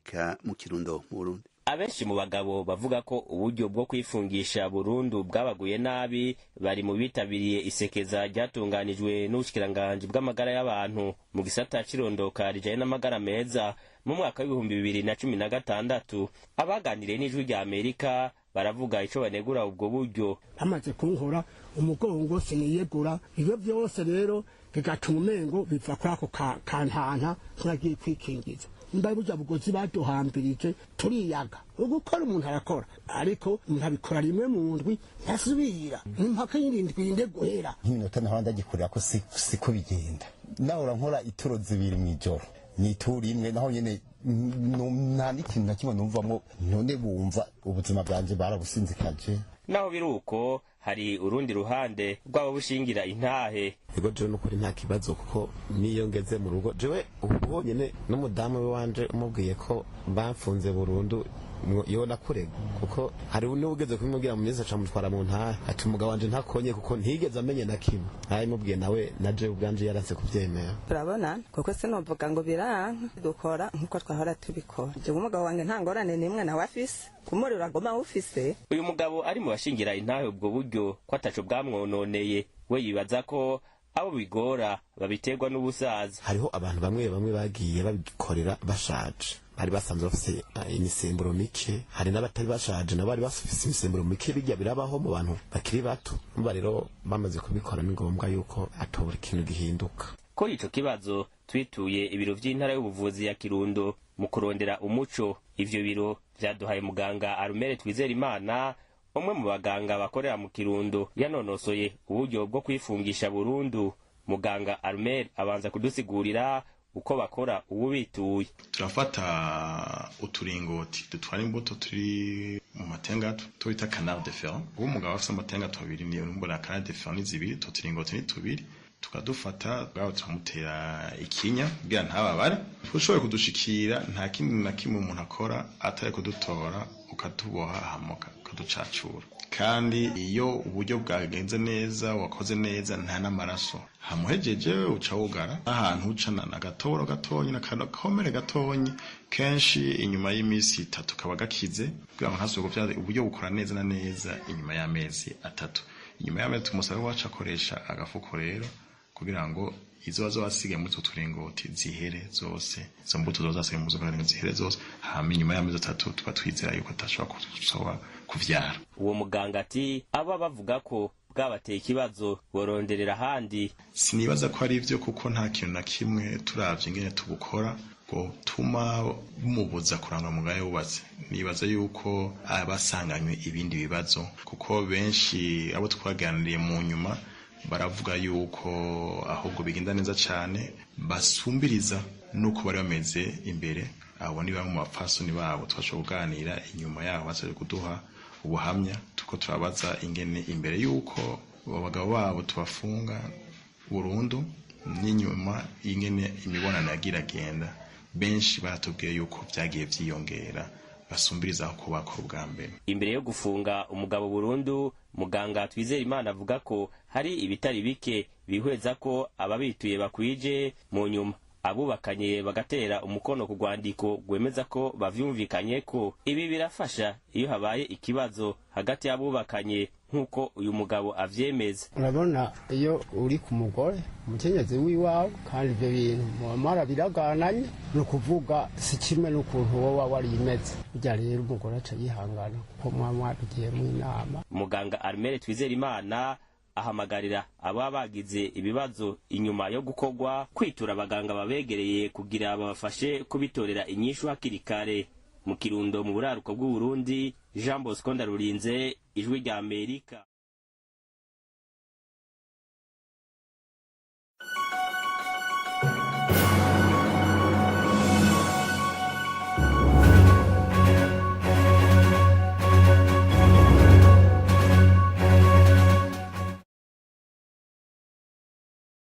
ry'Amerika mu Kirundo mu Burundi. Abenshi mu bagabo bavuga ko uburyo bwo kwifungisha burundu bwabaguye nabi bari mu bitabiriye isekeza ryatunganijwe n'ubushikiranganji bw'amagara y'abantu mu gisata c'irondoka rijanye n'amagara meza mu mwaka w'2016. Abaganiriye n'Ijwi rya Amerika baravuga ico banegura ubwo buryo. Bamaze kunkora umugongo siniyegura, ibyo byose rero bigatuma umengo biva kuri ako kantanta turagiye kwikingiza. Mba burya bugozi baduhambirije turiyaga, ugukora umuntu arakora, ariko umuntu abikora rimwe mu ndwi ntasubira, impaka y'irindwi inde guhera. Nk'iminota nahora ndagikorera ko siko bigenda, nahora nkora ituro zibiri mw'ijoro, ni ituro imwe naho nyene nta n'ikintu na kimwe numvamwo. None bumva ubuzima bwanje barabusinzikaje. Naho biruko hari urundi ruhande rwabo bushingira intahe. Ego jewe nukuri nta kibazo, kuko niyo ngeze mu rugo jewe ubu honyene n'umudamu we wanje umubwiye ko bamfunze burundu yo nakurega, kuko hari n'ugeze kubimubwira mu minsi acamutwara mu ntara, ati umugabo wanje ntakonye kuko ntigeze amenye na kimwe. Nayimubwiye nawe na jewe ubwanje yaranse kuvyemera. Turabona kuko sinovuga ngo biranka, dukora nkuko twahora tubikora. Jewe umugabo wanjye nta ngorane n'imwe nawe afise, kumurira agoma ufise. Uyu mugabo ari mu bashingira intahe ubwo buryo ko ataco bwamwononeye, we yibaza ko abo bigora babiterwa n'ubusaza. Hariho abantu bamwe bamwe bagiye babikorera bashaje, bari basanzwe bafise imisemburo mike, hari n'abatari bashaje nabo bari bafise imisemburo mike. Bijya birabaho mu bantu bakiri bato. Umva rero bamaze kubikora ni ngombwa yuko atobura ikintu gihinduka. Kuri ico kibazo twituye ibiro vy'intara y'ubuvuzi ya Kirundo mu kurondera umuco. Ivyo biro vyaduhaye muganga Arumere Twizerimana, umwe mu baganga bakorera mu Kirundo yanonosoye uburyo bwo kwifungisha burundu. Muganga Arumere abanza kudusigurira uko bakora uwubituye. Turafata uturingoti dutwara imbuto turi mu matenga tubita canal de fer. Uwo mugabo afise amatenga abiri, niyo mbona canal de fer ni zibiri, utwo turingoti ni tubiri, tukadufata bwabo turamutera ikinya kugira ntababare. Ushoboye kudushikira nta kindi na kimwe umuntu akora atari kudutora, ukatuboha hamoka ukaducacura. Kandi iyo uburyo bwagenze neza, wakoze neza, nta n'amaraso hamuhejeje, uca wugara ahantu ucana na gatoboro gatonyi n'akakomere gatonyi, kenshi inyuma y'iminsi 3 kaba gakize, kugira ngo ntasubire kuvyara. Uburyo bukora neza na neza inyuma y'amezi 3. Inyuma y'amezi tumusaba waca akoresha agafuko rero kugira ngo izo wasigaye muri utwo turingoti zihere zose, izo mbuto zoba zasigaye muri utwo turingoti zihere zose. Hama inyuma y'amezi 3 tuba twizera yuko atashobora kuzoba kuvyara. Uwo muganga ati aba bavuga ko bwabateye ikibazo boronderera ahandi. Sinibaza ko ari ivyo, kuko nta kintu na kimwe turavye ingene tubukora gutuma bumubuza kuranga mugabo yubatse. Nibaza yuko abasanganywe ibindi bibazo, kuko benshi abo twaganiriye mu nyuma baravuga yuko ahubwo bigenda neza cyane, basumbiriza nuko bari bameze imbere. Abo ni bamwe mu bapfasoni babo twashobora kuganira inyuma yaho, basaje kuduha ubuhamya tuko turabaza ingene imbere yuko abagabo babo tubafunga burundu n'inyuma ingene imibonano yagira agenda. Benshi baratubwiye yuko vyagiye vyiyongera, basumbiriza aho kubakora ubwa mbere. Imbere yo gufunga umugabo burundu, muganga Twizerimana avuga ko hari ibitari bike bihweza ko ababituye bakwije, mu nyuma abubakanye bagatera umukono ku rwandiko rwemeza ko bavyumvikanye ko ibi birafasha iyo habaye ikibazo hagati y'abubakanye, nk'uko uyu mugabo avyemeza. Urabona iyo uri ku mugore umukenyezi w'iwawe, kandi ivyo bintu mubamara biragananye, ni ukuvuga si kimwe n'ukuntu woba wari imeze. Burya rero umugore aca yihangana kuko mwaba mwabigiyemwo inama. Muganga Armere Twizerimana ahamagarira ababa bagize ibibazo inyuma yo gukorwa kwitura abaganga babegereye kugira babafashe kubitorera inyishu hakiri kare. Mu Kirundo mu buraruko bw'Uburundi, Jean Bosco Ndarurinze, Ijwi rya Amerika.